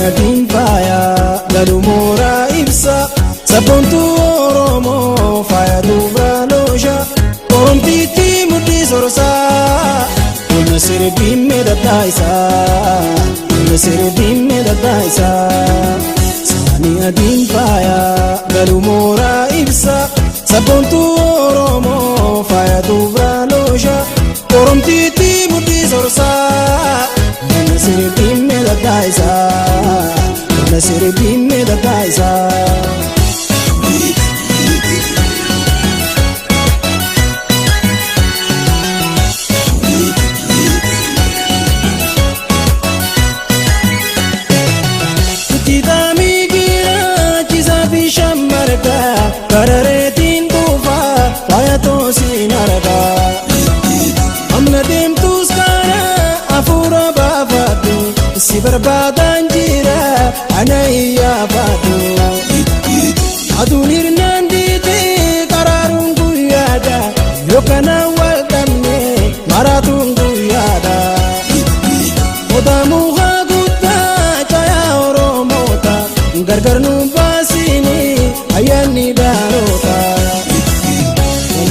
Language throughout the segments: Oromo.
Adiin faaya galuu mooraa ibsa sabboontuu Oromoo faaya dubra loosha Oromtiitti mudhii sorsaa humna sirbiin miidhagaa isaa humna sirbiin miidhagaa isaa. Saani adiin faaya galuu mooraa ibsa sabboontuu Oromoo faaya dubra loosha Oromtiitti mudhii sorsaa. Humna sirbiin miidhagaa isaa humna sirbiin miidhagaa isaa. Karareetiin dhuunfaa faaya toosiin argaa. Amna deemtuus kana hafuura baafadhu si barbaadaan jira ana iyyaafadhu. Aduun hirnaan diitee karaaruun guyyaadha yookaan wal dhabne maraatuun guyyaadha. Odaamuu haa guddaa caayaa Oromoota gargar nu baasini ayyaanni dhaloota.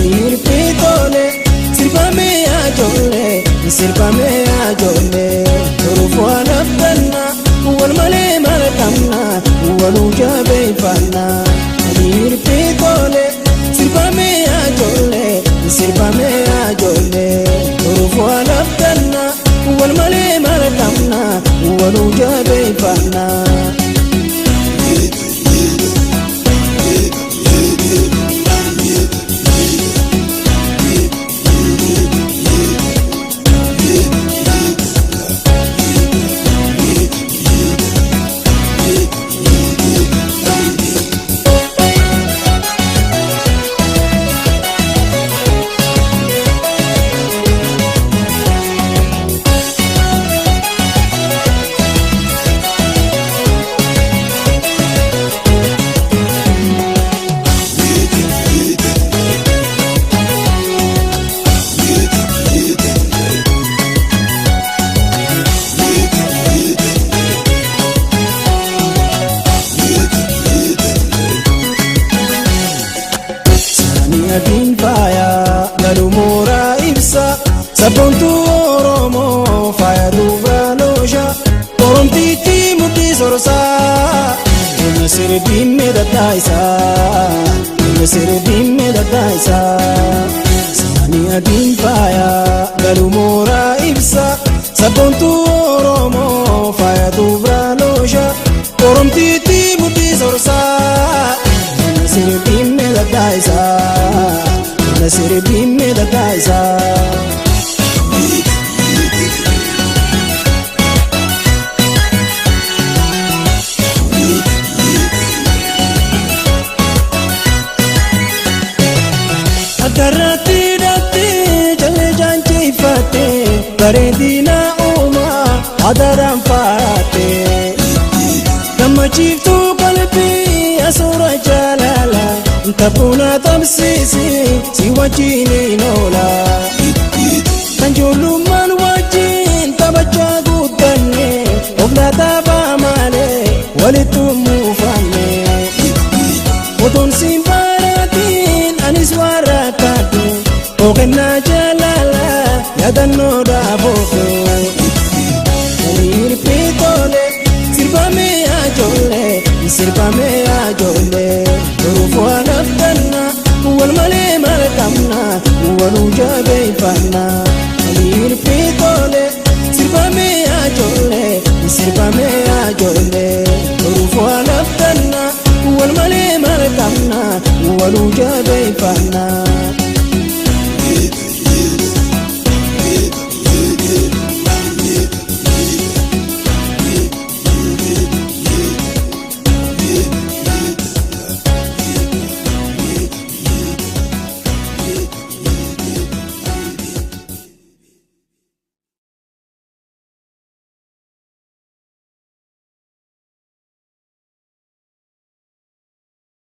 Hirpii tole sirbamee ajoollee sirbamee ajoollee toruuf waan abdanna wal malee maal qabna waluu jabeeffanna. Hirpii tole sirbamee ajoollee sirbamee ajoollee toruuf waan abdanna wal malee maal qabna waluu jabeeffanna. Adiin faaya galuu mooraa ibsa sabboontuu Oromoo faaya dubra loosha Oromtiitti mudhii sorsaa humna sirbiin miidhagaa isaa humna sirbiin miidhagaa isaa. Saani adiin faaya galuu mooraa ibsa sabboontuu Oromoo faaya dubra loosha Oromtiitti mudhii sorsaa. Sirbiin miidhagaa isaa humna sirbiin miidhagaa isaa. Akkarratti hidhattee jallee jaanjifattee bareedina uumaa adaraan faayyattee. Gammachiiftuu qalbii asuura jaalala taphuuna tamsiisi si wajjin hin oola. Kan ijoollummaan wajjin taphachaa guddanne of laataafaa malee walitti muufanne. Otoon siin baaratiin anis waan rakkadhu oogannaa jaalala yaadannoo dhaaboofne. Hirpii tole sirbamee ajoollee sirbamee ajoollee toruuf waan abdanna wal malee maal qabna waluu jabeeffanna. Hirpii tole sirbamee ajoollee sirbamee ajoollee toruuf waan abdanna wal malee maal qabna waluu jabeeffanna.